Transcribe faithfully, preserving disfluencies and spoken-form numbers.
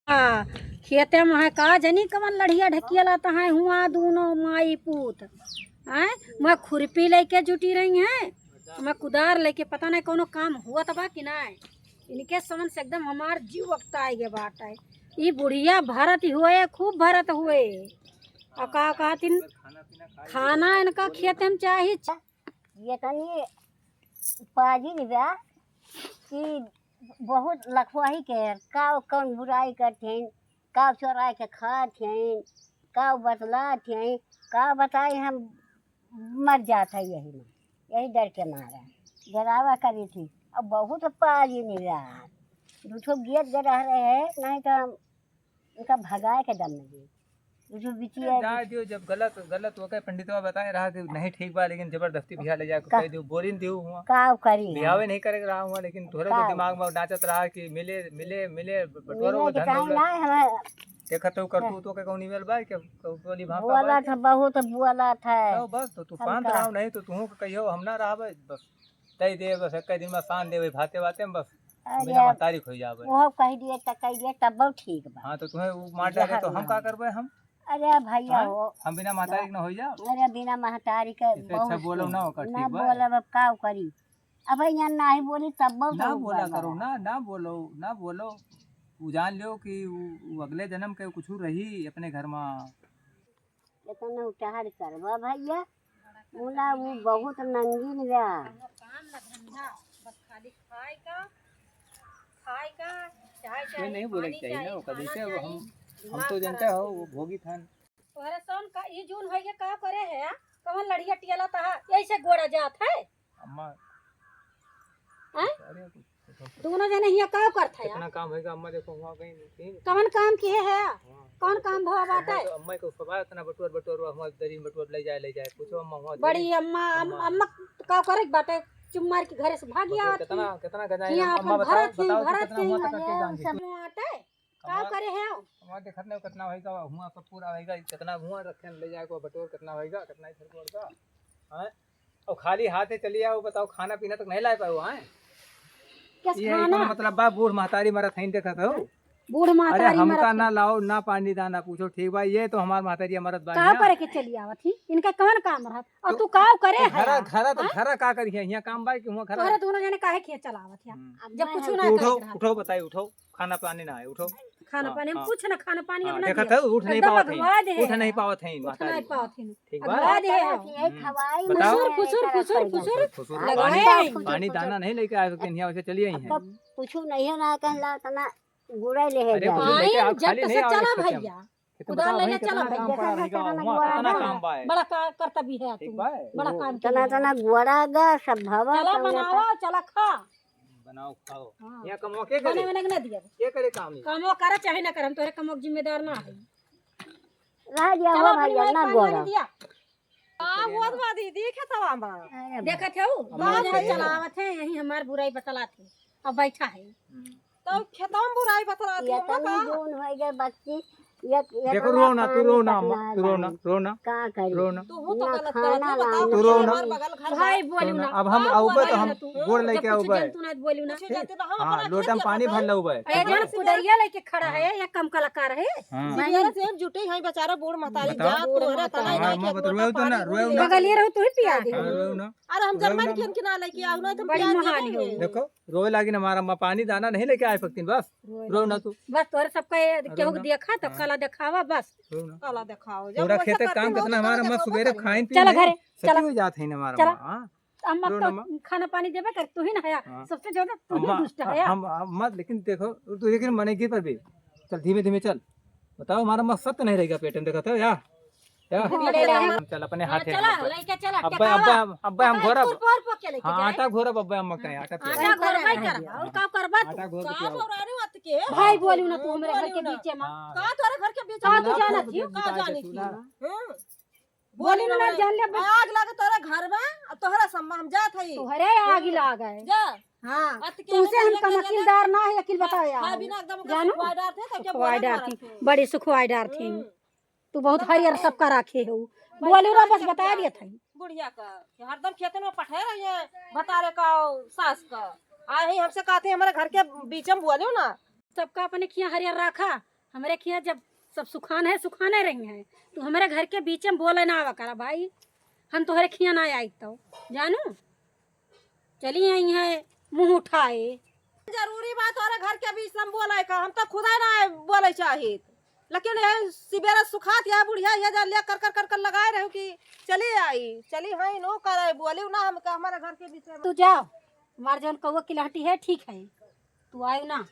आ, खेते में है का जनी कवन लड़िया ढकिया लाता है हुआ दूनो माई पूत। हैं? मैं खुरपी लेके जुटी रही हैं, मैं कुदार लेके, पता नहीं कौनो काम हुआ तबा कि नहीं। इनके समन से एकदम हमार जीव अकताई गे बाटे। ई बुढ़िया भरत हुए, खूब भरत हुए। और का कहतिन, खाना इनका खेते में चाही। ये तनी पाजी बा कि बहुत लखवाही के, का कौन बुराई करत हैं, का चोराई के खात हैं, का बतलात हैं, का बताई, हम मर जात है यही में, यही डर के मारे डरावा करी थी। अब बहुत पाजी बा, दू ठो गेट गए रह रहे हैं, नहीं तो हम उनका भगाए के दम नहीं। जो बिटिया अरे जाए दियो, जब गलत, गलत होके पंडितवा बताए रहा कि नहीं ठीक बा, लेकिन जबरदस्ती बियाह ले जाके का-, कह दियो, बोरिन दियो हुआ। का करी हम? बियाहे नहीं करे के रहा हुआ, लेकिन तोहरे तो का? दिमाग में नाचत रहा कि मिले, मिले, मिले, बटोरो मिले को के धन चाही दौलत। ना, हमें देखत हो करतूत के कौन email बा, के बोली भापा बोला बा। था, बहुत बोला था। तो बस, तो तू हम शांत का? रहो, नहीं तो तुहू के कहियो, हम ना रहबे, बस। तई दे, बस एक दिन में शांत दे, वही भाते बाते में बस। अरे, बिना महतारी खोई जाबे। वो कह दिए त कह दिए, तब ठीक बा। हाँ, तो तुम्हें वो मार डाले जहर तो हम ना। का करबे हम? अरे भैया हाँ? हो। हम बिना महतारी के ना हो जाओ? अरे बिना महतारी के इससे अच्छा बहुत बोलो ठीक। ना ओकर, ना ठीक बा? बोलब, अब का करी? अब यहाँ नहीं बोली तब बहुत ना बोला बा। करो, ना, ना बोलो, ना बोलो। वो जान लो कि वो, वो अगले जन्म के कुछ रही अपने घर में। एतना उतार करबा भैया, मुला उ बहुत नंगीन बा। कौनो काम ना धंधा, बस खाली खाए का, खाए का, चाहे, ये चाहे नहीं बोले पानी के चाहिए ना, चाहिए, वो कभी खाना से अब चाहिए, हम, हम दिमाग तो खराब जानते हो, कइले। वो भोगी थान। तोहरे सोन का ई जून होइगे का करे है, आ? कवन लड़िया टियला तहा, यही से गोड़ा जात है? अम्मा, हैं? अरे कुछ, कुछ, कुछ। दोनों जने हियाँ का करत है, आ? कितना काम होइगा, अम्मा देखो, हुआ कहीं नहीं। कवन काम किहे है? हाँ। कौन काम भवा बाटे? अम्मा को, अम्मा को सवाल इतना बटुअर, बटुअर, हुआ दरी में बटुअर ले जाए, ले जाए। पूछो अम्मा, हुआ बड़ी दरी। अम्मा, अम-, अम्मा। अम्मा का करे बाटे? चुप मार के घरे से भागी बटुअर आवत कितना, ही। कितना गंजा है? हियाँ अम्मा अपन बताओ, भरत ही, बताओ कि भरत कितना ही। अम्मा बता के जान दी। सब आटे? का करे है? अम्मा देखत नहीं कितना होइगा, हुआ सब पूरा होइगा, कितना हुआ रखे ले जाए को बटुअर कितना होइगा, कितना ही सरकोर का? हैं? और खाली हाथे चली आओ, बताओ, खाना पीना तक नहीं लाए पाओ, हैं? क्या ये खाना? कौन मतलब बा, बूढ़ महतारी मरत हैं, देखत हो? बूढ़ अरे, महतारी हमका मरत ना हैं। लाओ, ना पानी दाना पूछो, ठीक बा? ये तो हमार महतारी मरत बा का यहाँ। करे के चली आवत ही? इनका कौन काम रहत? और तो, तू का करे तो है घरा, यार? घरा तो, हैं? घरा का करी है? यहाँ काम बा कि हुआ घरा? तोहरे दोनों जने काहे खेत चलावत है? हम्म। जब कुछ ना उठो, करे के रहत। उठो, बताई, उठो। खाना पानी ना है, उठो। खाना हाँ, पानी हम हाँ। कुछ ना, खाना पानी हाँ, अपना देखत है, उठ नहीं एकदम पावत है, अगवा दे उठ है। नहीं पावत है, उठ महतारी। नहीं पावत है। ठीक बा? अगवा दे है। यही हम्म। खवाई बताओ। फुसुर, फुसुर, फुसुर, फुसुर। फुसुर, फुसुर। हाँ, लगा पानी, है। पानी दाना नहीं लेके आए सकते, यहाँ से चलिए ही हैं। तब कुछ नहीं है ना, कहला तना गुड़े ले है अरे, जा। कुछ लेके आइन, आओ, जब खाली तक नहीं से आओ चला एक सौ भैया। तो कुदार बताओ लेने भाई, चला कितना भैया। काम पड़ा रहेगा, वहाँ कितना काम बा है। बड़ा का-, कर्तव्य है ठीक तू। बा है। बड़ा वो काम तना, किया है। तना गुड़ा गा सब भवा चला तना बनावा, चला खा। बनाओ, खाओ। हाँ। यहाँ कमवा के बने करे? बने के ना दिया। के करे काम ये? कमवा करे चाहे ना करे, हम तोहरे कमवा के जिम्मेदार ना है। रह गया चला हो भाई, अपनी ना माई पानी गोड़ा। दिया। का होत बा दीदी खेतवा में? अरे देखत है वो, अम्मा दोनों जने बताइए। चलावत है, यही हमार बुराई बतलात है। अब बैठा है। हम्म। तो खेतवा में बुराई बतलात है, ये अम्मा तनी का? जून होइगा बच्ची, एक, एक देखो, रो ना, तू रो ना, अम्मा, तू रो ना, रो ना। का करी? रो ना। तू हो तो ना गलत खाना करत है, बताओ, लाना। तू रो ना। हमार बगल घर भाई बा। बोलू ना। अब हम का आउबे तो बोलू हम ना तू? गोड़ लेके जब कुछ आउबे। जंतु ना बोलू ना। कुछ जंतु ना, हम हाँ, अपना लोटा में खेत पानी भर लउबे। ए, जन कुदरिया लेके खड़ा है, या कम कलाकार है? हाँ। जिबिया से जुटे हैं बेचारा बूढ़ महतारी, बताओ। जा तोहरा तना हमार ना अम्मा खेत बतरुए तो ना, रोए ना। बगलिए रहो, तू ही पिया दे। हाँ, रोए ना। अरे हम रोए जर्मन ना। किन के ना लेके आओ ना, तुम बड़ी पिया दे मोहानी हो। देखो, रोए लागी ना हमार अम्मा, पानी दाना नहीं लेके आए सकतीन, बस। रोए रो ना। ना तू। बस तोहरे सबका ये रो केहू ना। देखा तो हाँ। कला देखावा बस। रो ना। कला देखाओ। जब पूरा वैसे खेते करती काम हो कितना तो हमार कला अम्मा देखाओ सुबेरे करे। खाइन पीन चला नहीं, घरे, सती चला। हो जात है ना हमार चला। अम्मा, हाँ? अम्मा रो तो ना अम्मा। खाना पानी देबे कर, तू ही ना है। हाँ। सबसे ज्यादा तू ही अम्मा, दुष्ट है। हम, अम्मा, लेकिन देखो, तू लेकिन मने की पर भी। चल धीमे धीमे चल। बताओ, हमारा अम्मा सत्य नहीं रहेगा पेट में, देखा था या? या? धीरे ले। चल अपने हाँ, हाथे चला, हम लेके चला, अब्बे, टेकावा। अब्बे हम, अब्बे हम ओकरे घोरब। ऊपर, ऊपर के लेके हाँ, जा। आटा घोरब अब्बे अम्मा के नहीं, आटा पियाओ। आटा घोरब, भाई करब, और का करबा तू? आटा घोरब का पियाओ। बौरारू अत के? भाई बोलू ना, तू हमरे घर के बोलू ना। बीचे में। हाँ। का तोरे घर के बीच का में? तू जाना थी? का जानी थी? हाँ। बोली ना, जान ले अब। आग लागे तोरे घर में, अब तोहरा सम्मा हम जात हई। तोहरे आग ही लाग है। जा। हाँ। अत के तुमसे हम कमकिलदार ना है, अकिल बताओ यार। खाए बिना एकदम जानू? सुखवाई डारत है, तब क्या सुखवाई बोलत डारत है। बड़ी सुखवाई डारत है। हम्म। तू बहुत हरियर सबका राखे हो। बोलू ना, बस बता दिया था। बुढ़िया का, कि हरदम खेतन में पठे रही है, बतारे का सास का। आ ही हमसे कहते हैं, हमारे घर के बीच में बोलो ना। सबका अपने खिया हरियर रखा, हमरे खिया जब सब सुखान है, सुखाने रही है, तू हमरे घर के बीच में बोले ना आवा करा भाई। हम तोहरे खिया ना आई तो जानू, चली आई है मुँह उठाए। जरूरी बात तोहरे घर के बीच में बोले का, हम तो खुदा ना बोले चाहित, लेकिन ये सिबेरे सुखात या बुढ़िया ये जा ले कर कर कर कर लगाए रहू कि चली आई, चली है नो करे बोली ना हमका हमारे घर के बीच में। तू जाओ, हमार जौन कौआ किलहटी है ठीक है, तू आयो ना।